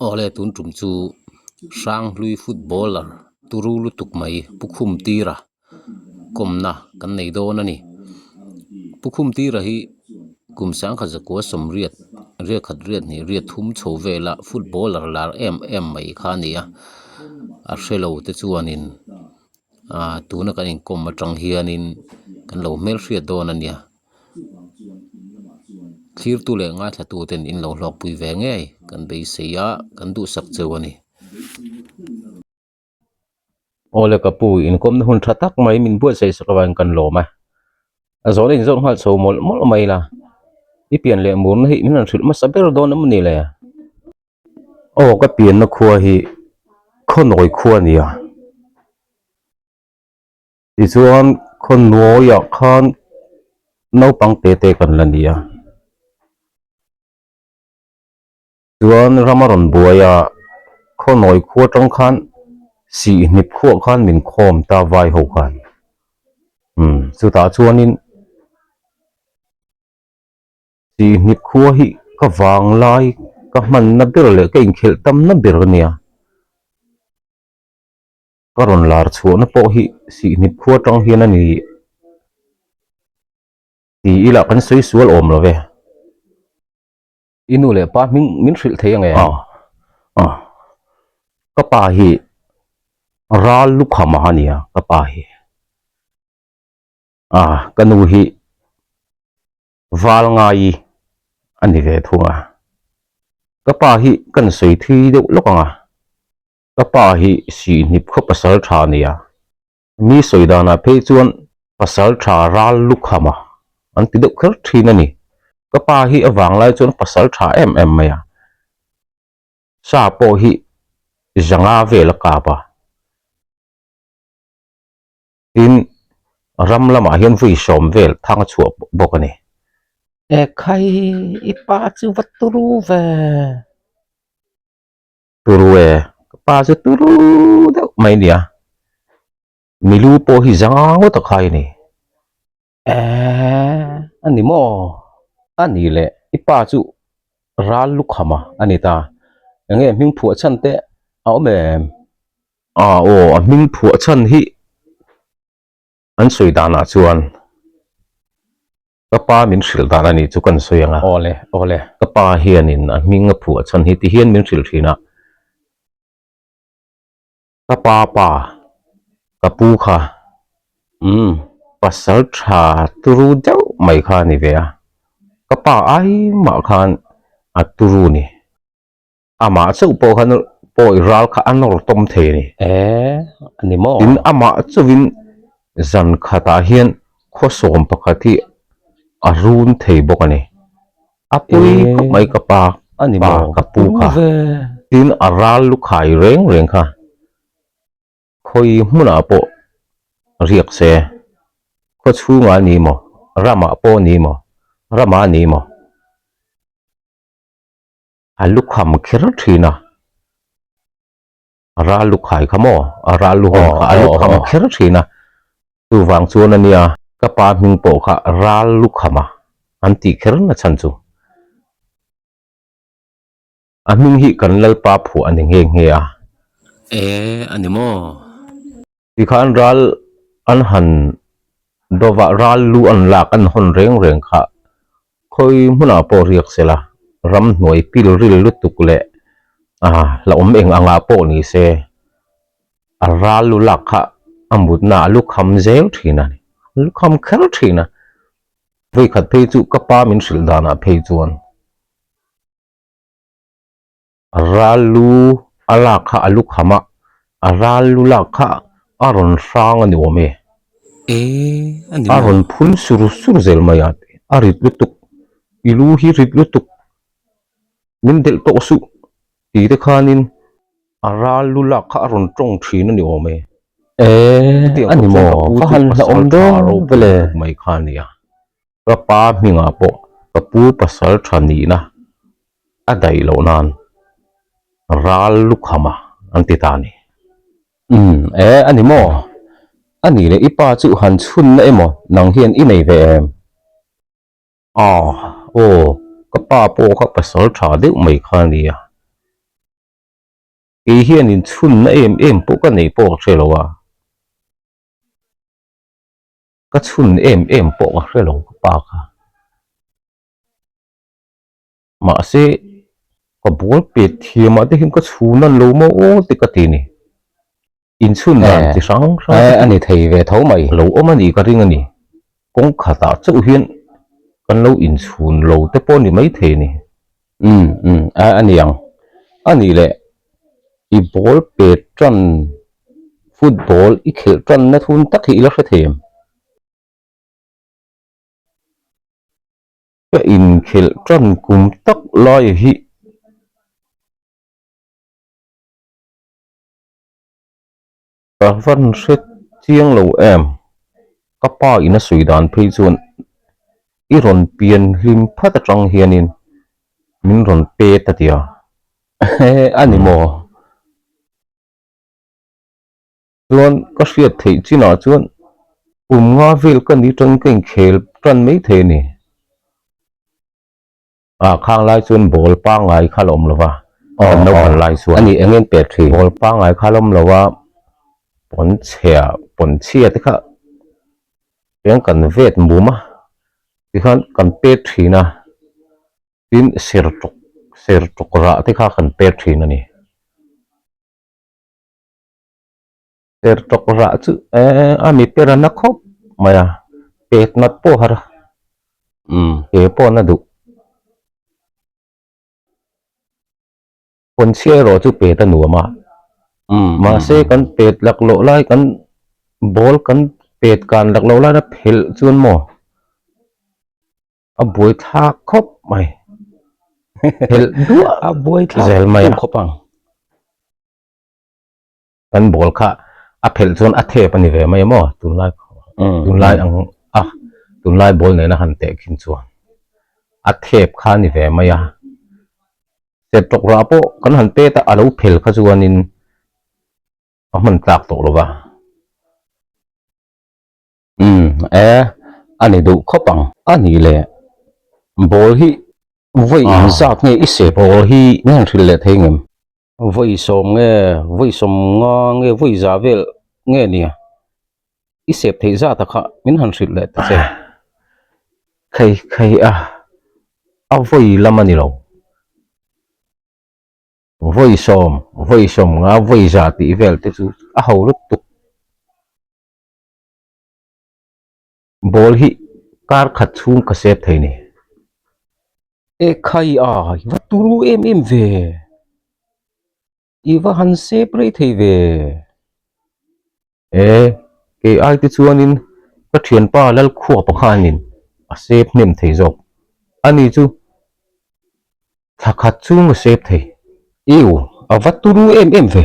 Awle tun tum chu Hranghlui footballer turu lutuk mai Pu Khumtira kawmna kan nei dawn a ni. Pu Khumtira hi kum sangkhat zakua sawmriat riat khat riat hnih riat thum chho vela footballer lar em em mai kha a ni a, a hrelo te chuanin ah tuna kan inkawm atang hianin kan lo hmelhriat dawn a nia. Thlirtu leh ngaithla tu ten in lo hlawkpui ve ngei kan beisei a kan duhsak cheu a ni. Awle ka pu inkawmna hun tha tak mai min buatsaih sak avangin kan lawm a, a zawhna inzawrh nghal chho mawlh mawlh mai la, i pian leh murna hi min rawn hrilh hmasa ber dawn em ni le? Aw ka pianna khua hi Khawnawi khua a ni a. Tichuan khawnuaiah khan naupang te te kan la ni a. Chuan ram a rawn buai a, khawnawi khua atang khan sihhnip khuah khan min khawm ta vai ho khan. Umm chutah chuanin sihhnip khua hi ka vanglai ka hmanna ber leh ka inkhelh tamna ber a nia. Ka rawn lar chhuahna pawh hi sihhnip khua atang hian a ni ti ila kan sawi sual awm lo ve. I nu leh pa hming min hrilh thei ange? Aw, aw. Ka pa hi ral lukhama a nia, ka pa hi. A, ka nu hi val ngai a ni ve thung a. Ka pa hi kan sawi thui deuh lawk ang a. Ka pa hi sihhnip khaw pasal tha a nia. Mi sawi danah phei chuan pasal tha ral lukhama an ti deuh kher thin a ni. Ka pa hi a vanglai chuan pasal tha em em mai a. Sa pawh hi zanga vel a kap a. Tin, ram lamah hian vui sawm vel thang a chhuah bawk a ni. Ekhai, i pa chu va turu ve. Turu e, ka pa chu turu deuh mai nia. Milu pawh hi zanga ngawt a khai a ni. Eeh, a ni maw? A ni le, i pa chu ral lukham a a ni ta. Enge hming phuah chhan te a awm em? Ah aw, a hming phuah chhan hi an sawi danah chuan. Ka pa min hrilh dan a nih chu kan sawi ang a. Awle, awle. Ka pa hianin a hming a phuah chhan hi ti hian min hrilh thin a. Ka pa pa, ka pu kha, umm, pasal tha turu deuh mai kha a ni ve a. Ka pa ai mah khan a turu ni. Amah chauh pawh khan pawi ral kha a nawr tawm thei a ni. E, a ni maw? Tin, amah chauhin zan khatah hian khawsawm pakhat hi a run thei bawk a ni. A pui khawp mai ka pa, a ni pa maw? ka pu kha. Tin, a ral lukhai reng reng kha khawi hmunah pawh riak se, khaw chhungah a ni maw, ramah pawh a ni maw, ramah a ni maw? A lukham kher thin a, a ral lukhai kha maw, a ral luhawm kha a lukham kher thin a, chuvang chuan a nia ka pa hming pawh kha ral lukham a an tih kher na chhan chu. A hming hi kan Lalpa phuah a ni nghe nghe a. E, a ni maw? Tikhan ral an han dawvah ral lu an lak an hawn reng reng kha khawi hmunah pawh riak se la, ramhnuai pil ril lutuk leh a hlauhawm eng angah pawh ni se a ral lu lak kha a mutna a lukham zel thin a ni, a lukham kher thin a. Vawikhat phei chu ka pa min hrilh danah phei chuan. A ral lu a lak kha a lu kham a, a ral lu lak kha a rawn hrang a ni awm e. E, a ni A maw? rawn phun sur sur zel mai a, a rit lutuk, i lu hi rit lutuk, min delh tawh suh ti te khanin a ral lu lak kha a rawn tawng thin a ni awm e. E, Chutiang a ni khawp chuan ka maw? pu Ka chu han pasal hlauhawm tha dawn ropui vele. lutuk mai kha a ni a. Ka pa hmingah pawh ka pu pasal tha nihna a daih loh nan ral lukhama an ti ta a ni. Umm, e, a ni maw? A nih leh i pa chu han chhunna emaw nang hian i nei ve em? Aw, aw, ka pa pawh kha pasal tha deuh mai kha a nia. Kei hian inchhunna em em pawh ka nei pawh ka hre lo a. Ka chhun em em pawh ka hre lo ka pa kha. Mahse, ka ball pet thiamah te hian ka chhun an lo maw aw te ka ti ni. Inchhun dan chi hrang hrang te a ni thei ve tho mai. Lo awm a nih ka ring a ni. Kawng khatah chauh hian kan lo inchhun lo te pawh a ni maithei a ni. Umm umm a a ni ang. A nih leh i ball pet tan football i khelh tanna thun tak hi i la hre thei em? Ka inkhelh tan kum tak lai hi. Ka van hre chiang lo em? Ka pa in a sawi dan phei chuan i rawn pian hlim phat atang hianin min rawn pet a ti a. A ni maw? Chuan ka hriat theih chinah chuan kum nga vel ka ni tangin ka inkhel tan mai thei a ni. Ah khang lai chuan ball pangngai kha la awm lo va, kan naupang lai chuan. A ni eng en pek thin? Ball pangngai kha la awm lo a, pawn chhia, pawn chhia te kha eng kan vet mum a, tikhan kan pek thin a, tin ser tawk, ser tawk rah te kha kan pek thin a ni. Ser tawk rah chu eh a mi per a na khawp mai a, pek nat pawh har a, Umm ke pawh na duh. Pawnchhia erawh chu pet a nuam a, mahse kan pet laklawh lai kan ball kan pet kan laklawh lai a phelh chuan maw a buai thlak khawp mai, phelh duah a buai thlak zel mai a. Khawp ang. Kan ball kha a phelh chuan a thep a ni ve mai maw tunlai tunlai ang a tunlai ball nena han teh khin chuan a thep kha a ni ve mai a set tawk rah pawh kan han pet a a lo phel kha chuanin a hman tlak tawh lo va. Umm e a ni duh khawp ang. A nih leh ball hi vawi inzat nge i sep ball hi min han hrilh leh thei ngem? Vawi sawm nge, vawi sawm nga nge, vawi za vel nge nia? I sep theih zat a kha min han hrilh leh ta che. Khei khei a, a vawi lam a ni lo. Vawi sawm, vawi sawm nga, vawi za tih vel te chu a ho lutuk. Ball hi kar khat chhung ka sep thei ni. E khai a, i va turu em em ve. I va han sep rei thei ve. E, kei ai te chuanin ka thianpa Lalkhuapa khanin a sep hnem thei zawk. Ani chu Thla khat chhung a sep thei. Iu, a va turu em em ve.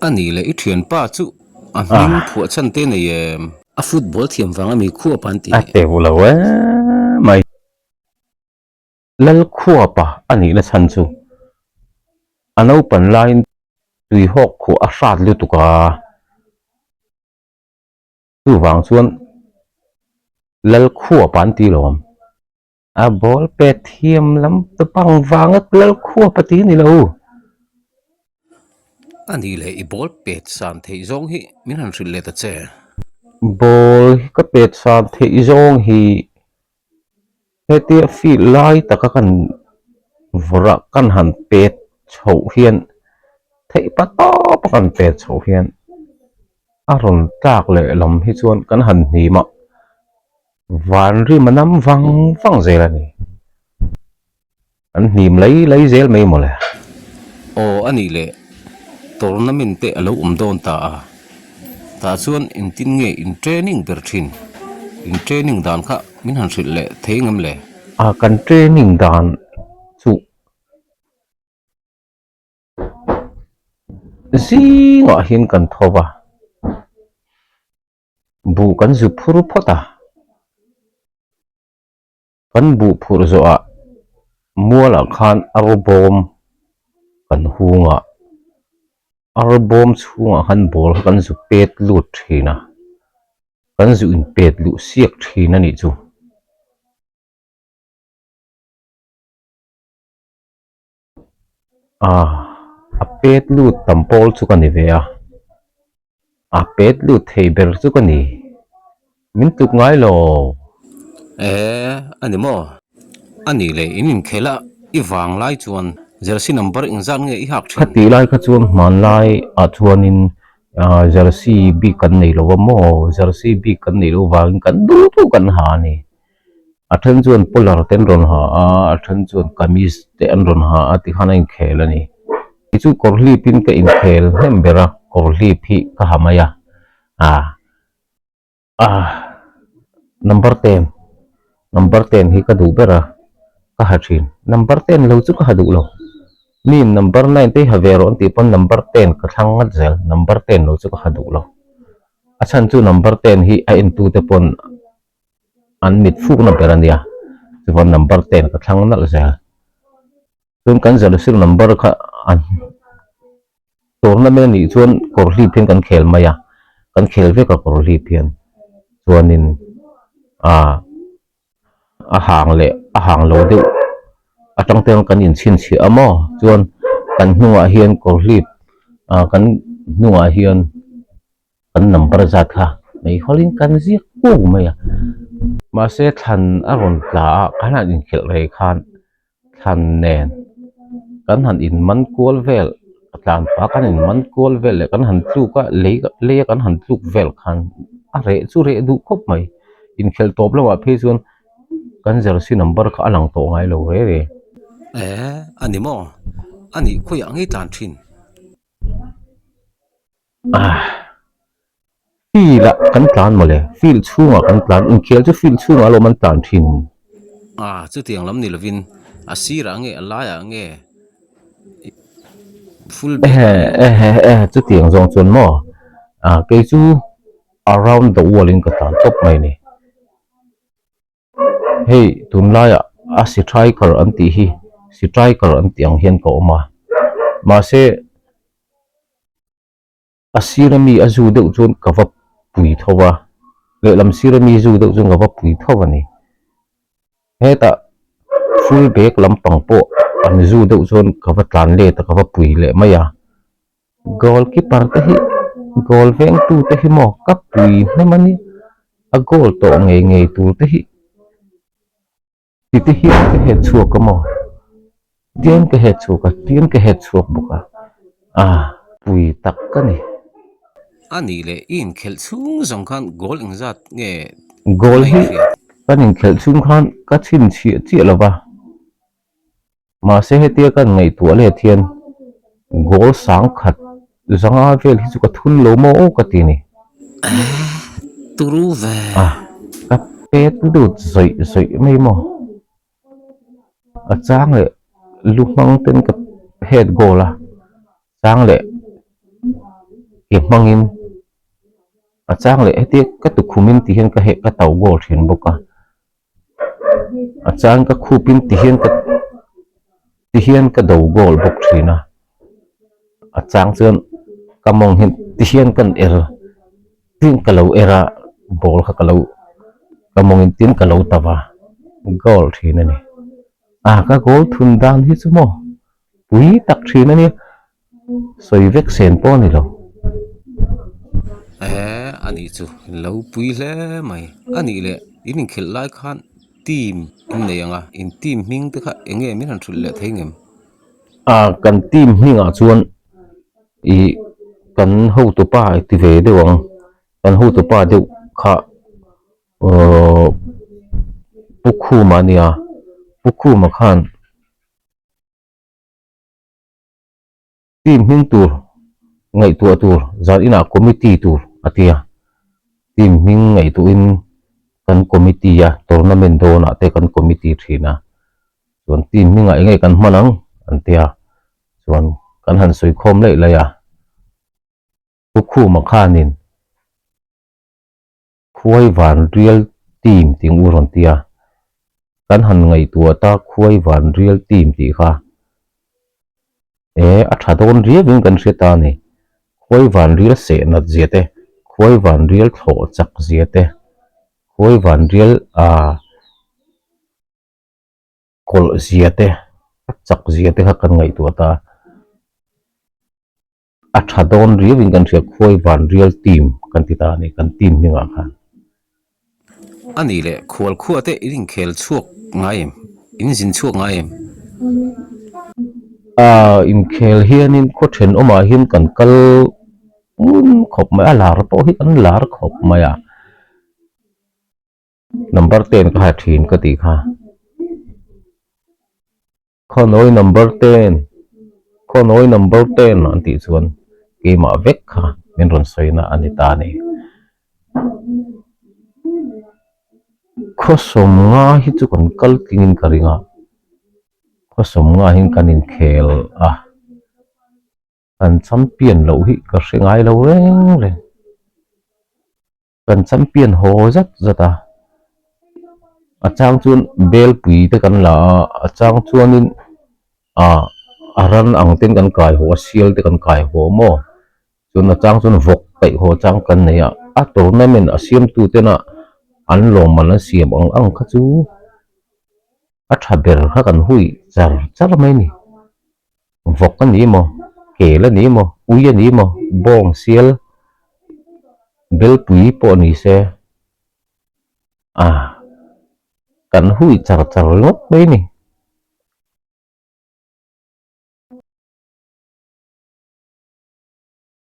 A nih leh i thianpa chu a hming phuah chhan te nei em? A football thiam vang a mi khuap an ti. A teuh lo emai. Lalkhuapa a nihna chhan chu a naupan laiin tuihawk khuah a hrat lutuk a. Chuvang chuan Lalkhuapa an ti lo ang. A ball pet thiam lam ta bang vanga Lalkhuap a ti ni lo. A nih leh i ball pet san theih zawng hi min han hrilh leh ta che. Ball hi ka pet san theih zawng hi hetia field lai taka kan vawrh a kan han pet chhoh hian theih pa tawp a kan pet chhoh hian a rawn tlak leh lam hi chuan kan han hnim a. Van rim a nam vang vang zel a ni. An hnim lai lai zel mai mawle. Aw a nih leh tournament te a lo awm dawn ta a, tah chuan engtin nge in training ber thin? In training dan kha min han hrilh leh thei ngam le? A kan training dan chu zingah hian kan tho va. Buh kan zu phur phawt a, kan buh phurh zawhah mualah khan arbawm kan hung a, arbawm chhungah khan ball kha kan zu pet lut thin a, kan zu inpet luh siak thin a nih chu. A a Pet lut tam pawl chu ka ni ve a, a pet lut thei ber chu ka ni. Min tluk ngai lo. Ee, a ni maw? A nih leh in inkhel a, i vang lai chuan jersey number engzat nge i hak thin? Khatih lai kha chuan hmanlai ah chuanin jersey bik kan nei lo a maw? Jersey bik kan neih loh vangin kan duh duh kan ha a ni. A then chuan polar te an rawn ha a, a then chuan kamis te an rawn ha a tikhan a inkhel a ni. Kei chu kawr hlipin ka inkhel hnem ber a, kawr hlip hi ka ha mai a, ah. Ah number ten number ten hi ka duh ber a ka ha thin number ten lo chu ka ha duh lo mi in number nine te hi ha ve rawh an tih pawn number ten ka thlang ngat zel number ten lo chu ka ha duh lo a chhan chu number ten hi a en tu te pawn an mit fukna ber a nia chuan number ten ka thlang nalh zel. Chuan kan zalsir number kha a tournament anih chuan kawr hlip hian kan khel mai a, kan khel vek a kawr hlip hian. Chuanin ah a hang leh a hang lo deuh atang te kan inchhinchhiah a maw? Chuan kan hnungah hian kawr hlip ah kan hnungah hian kan number zat kha meihawlin kan ziak kuk mai a. Mahse thlan a rawn tla a, kan han inkhelh rei khan thlan nen kan han in man kual vel a tlan pah kan in man kual vel leh kan han tluk a lei lei a kan han tluk vel khan a reh chu reh duh khawp mai inkhelh tawp lamah phei chuan kan jersey number kha a lang tawh ngai lo rei rei. Eh a ni maw? A nih khawiah ngei tlan thin. Field ah kan tlan mawle, field chhungah kan tlan, inkhel chu field chhungah alawm an tlan thin. Ah, chutiang lam ni lovin a sirah nge a laiah nge full back ah nge Ehe, ehe, ehe, chutiang zawng chuan maw, ah kei chu around the world in ka tlan tawp mai ni. Hei tunlaiah a striker an tih hi striker an tih ang hian ka awm a, mahse a sir ami a zu deuh chuan ka va pui tho a, lehlam sir ami zu deuh chuan ka va pui tho a ni. Hetah full back lampang pawh an zu deuh chuan ka va tlan let a ka va pui leh mai a. Goal keeper te hi goal veng tu te hi maw ka pui hnem a ni a goal tawh ngei ngei tur te hi ti te hian ka het chhuak a maw tian ka het chhuak a tian ka het chhuak bawk a ah pui tak ka ni. A nih leh i inkhelh chhung zawng khan goal engzat nge Goal hi kan inkhelh chhung khan ka chhinchhiah chiah lo va. Mahse hetia kan ngaihtuah let hian goal sang khat zanga vel hi chu ka thun lo maw aw ka ti ni. Turu ve. A, ka pet lut zawih zawih mai maw. A chang leh lu hmang ten ka head goal a, chang leh ke hmangin a chang leh hetia ka tukhumin ti hian ka ka tauh goal thin bawk a. A chang ka khupin ti hian ka ti hian ka do goal bawk thin a a chang chuan ka mawng hian ti hian kan er tin ka lo er a ball kha ka lo ka mawngin tin ka lo ta va goal thin a ni a ka goal thun dan hi chu maw pui tak thin a nia. Sawi vek sen pawh a ni lo. Ehe, a nih chu lo pui hle mai. A nih leh in inkhelh lai khan team in nei ang a, in team hming te kha eng nge min han hrilh leh thei ngem? A, kan team hmingah chuan ih kan hotupa i ti ve deuh ang, kan hotupa deuh kha aww Pu Khuma a nia, Pu Khuma khan. Team hming tur ngaihtuah tur zan inah committee tur a ti a, team hming ngaihtuahin kan committee a, tournament dawnah te kan committee thin a, chuan team hmingah eng nge kan hman ang an ti a, chuan kan han sawi khawm laih laih a, Pu Khuma khanin. Khuai van rial team tih ang u rawn ti a, kan han ngaihtuah ta khuai van rial team tih kha e a tha dawn riauin kan hre ta a ni. Khuai van rial seh nat zia te, khuai van rial thlawh chak zia te, khuai van rial ah kawlh zia te, a chak zia te kha kan ngaihtuah ta. A tha dawn riauin kan hria khuai van rial team kan ti ta a ni kan team hmingah khan. A nih leh khual khua te in inkhel chhuak ngai em? In zin chhuak ngai em? A inkhel hianin khaw thenawmah hian kan kal ngun khawp mai a, lar pawh hi kan lar khawp mai a. Number ten ka ha thin ka tih kha. Khawnawi number ten, khawnawi number ten an tih chuan keimah vek kha min rawn sawina a ni ta a ni. Khawsawm nga hi chu kan kal tlingin ka ring a, khawsawm nga hian kan inkhel a, kan champion loh hi ka hre ngai lo reng reng. Kan champion haw zat zat a, a chang chuan belpui te kan la a, a chang chuanin ah a ran ang ten kan kai haw a, sial te kan kai haw maw, chuan a chang chuan vawk kaih haw chang kan nei a, a tournament a siamtu tena an lawmman an siam ang ang kha chu a tha ber kha kan hui char char mai a ni. Vawk a ni maw? Kel a ni maw? Ui a ni maw? Bawng sial belpui pawh ni se ah kan hui char char ringawt mai a ni.